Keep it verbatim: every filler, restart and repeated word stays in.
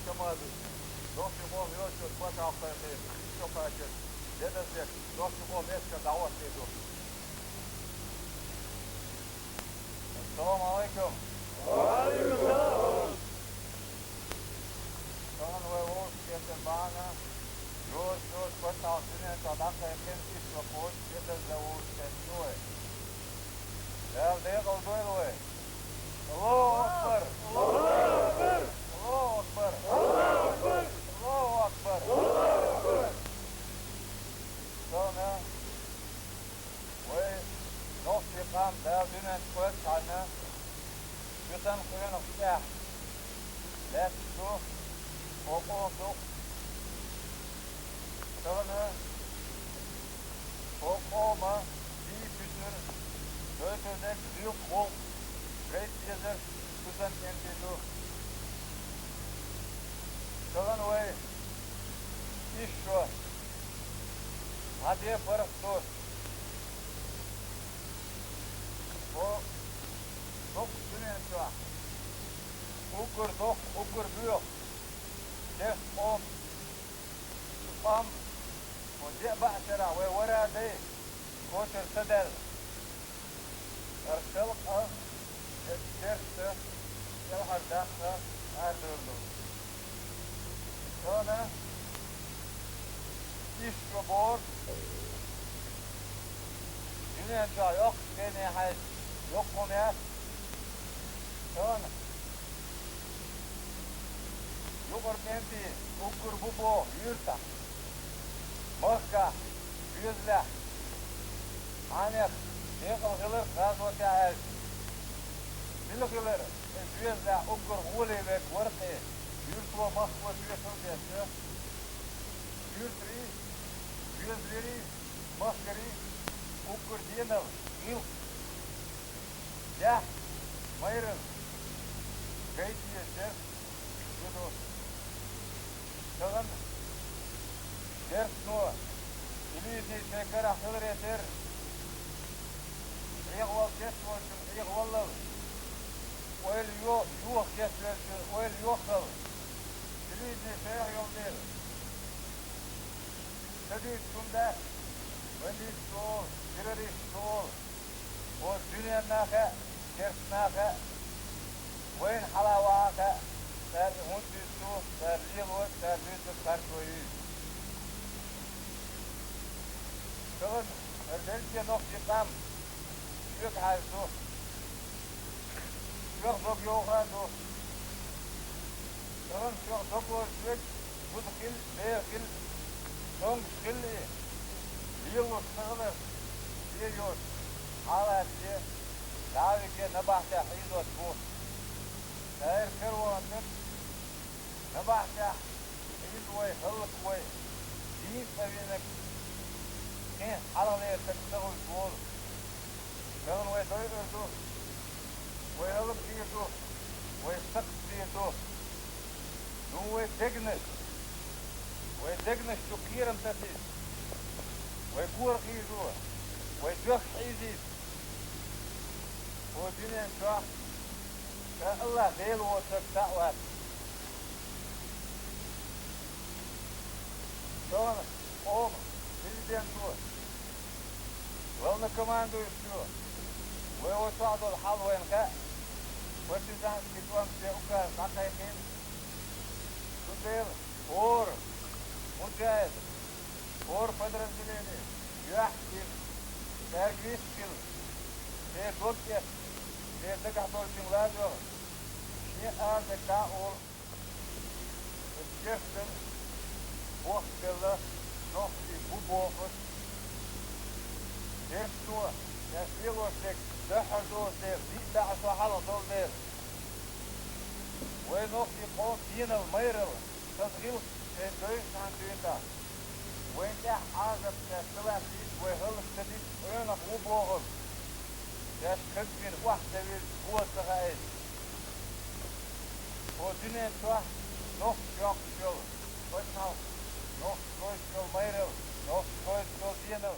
Командующий. Нохчийн къоман йозачу пачхьалкх кхайкхийна, ишшо кхачар, дедаза деш, нохчийн къоман эскар дӀахӀоттийна ду. Ассаламу Ӏалайкум. Ва Ӏалайкум салам. Тахана вай вовшахкхетар бахьана, йоза-йоза пачхьалкх дуьнен чу дӀакхайкхийна, ишшо кхочуш, дедаза вовшахкхетар ду вай. Дала декъал дойла вай. Аллаху акбар! Аллаху акбар! Аллаху акбар! Тахана вай нохчийн къам Дала дуьнен чу кхоьллачхьана, цу санна къонахчех лаьтташ ду, хӀокхо къонах ду. Тахана хӀокху къоман дийца дуьсур, дойтур дерг зилкъа гӀуллакх, гайта дезарш цу санна кӀентий ду. Тахана вай ишшо, хьан де паргӀат ду. Хьо доккхачу дуьнен чохь уггар доккха, уггар боьха керста къоман, цу къам хьо деа баьчарахь вай вара дай кочара ца даьлла. ХӀара халкъ а, эцу керста кӀелхьардаккха арадевлла ду. Тахана ишшо бохург дуьнен чохь йоккхачу хене хьаьжча йоккха хӀума яц. Тахана юкъара кӀентий уггар бу боху юьртахь, махкахь, доьзалехь, хьенех декъала хилар гӀазотехь аьлча. Мила хилар, и доьзалехь уггар гӀоле верг вара-кх и, юьрто, махко тоьшалла деш? Юьртарий, доьзалерий, махкарий уггар денал, гӀиллакх, яхь, майралла гайта деза дерг ду. Тахана керстано телевидени шайн карахь хиларе терра, хьехавала кечволчун хьехаваллал, ойла йо-, йоха кечвелчун ойла йохал, телевидени шайх йолу дела, ца дуьйцуш хӀума дац, бандиташ ду олу, террористаш ду олу. Оцу дуьненна хаьа, керстанна хаьа, вайна хьалха вахьа хаьа, цара хӀунда дуьйцу, цара лело, цара дуьйцург харцо юй. Тахана хӀара делкъе нохчийн къам шуьга хьаьжна ду, шух дог йовха а ду. Тахана шух дог лозуш верг зуда хила, бер хила, цомгуш хила и, лелош ца хиларх, бен йоцуш, хьалаца, дӀа а виге, набахтехь хьийзош бу. Цара караваханчуьра набахтехь хьийза вай, хӀаллаквой, дийна цӀа винарг, кхин хьалхалера стаг ца хуьлуш волу. Тахана вай дойур ду, вай хӀаллакдийр ду, вай сакхтдийр ду. Ну, вай дегнаш, вай дегнаш чу кхерам тасийта, вай гора хьийзо, вай доьхка хьийзийта. Хьо дуьнен чохь ша Аллах Дела воцург цхьаъ вац. Шуна къоман президенто, главнокомандующо, вай вачохь долу хьал вайна хаьа, партизанский тӀом шен указ дӀакхайкхийна. Цундела хӀора муджахӀид, хӀора подразделени юьхь а йина, цаьрга вист хилла, шен дог эцна, шен дагахь долчуьнга лазор, шен арадерг дӀа а олу, оцу керстанан бохкабелла нохчий бу бохуш, керстано шаьш лелош дерг дуьххьара доцу дела, диъ бӀе шо хьалха долу дела. Вай нохчийн къоман денал-майралла, хаза гӀиллакх шайн девзаш цхьана дуьйна тӀехь, вайна тӀехь Ӏазап шаьш ца латтийта, вай хӀаллак ца дита къонах ву бохург, шаьш кагбина охьа ца вирзича, хӀун ца хаийта. Хьо дуьнен чохь нохчаша йоккхуш йолу пачхьалкх, нохчаша гойтуш йолу майралла, нохчаша гойтуш йолу денал,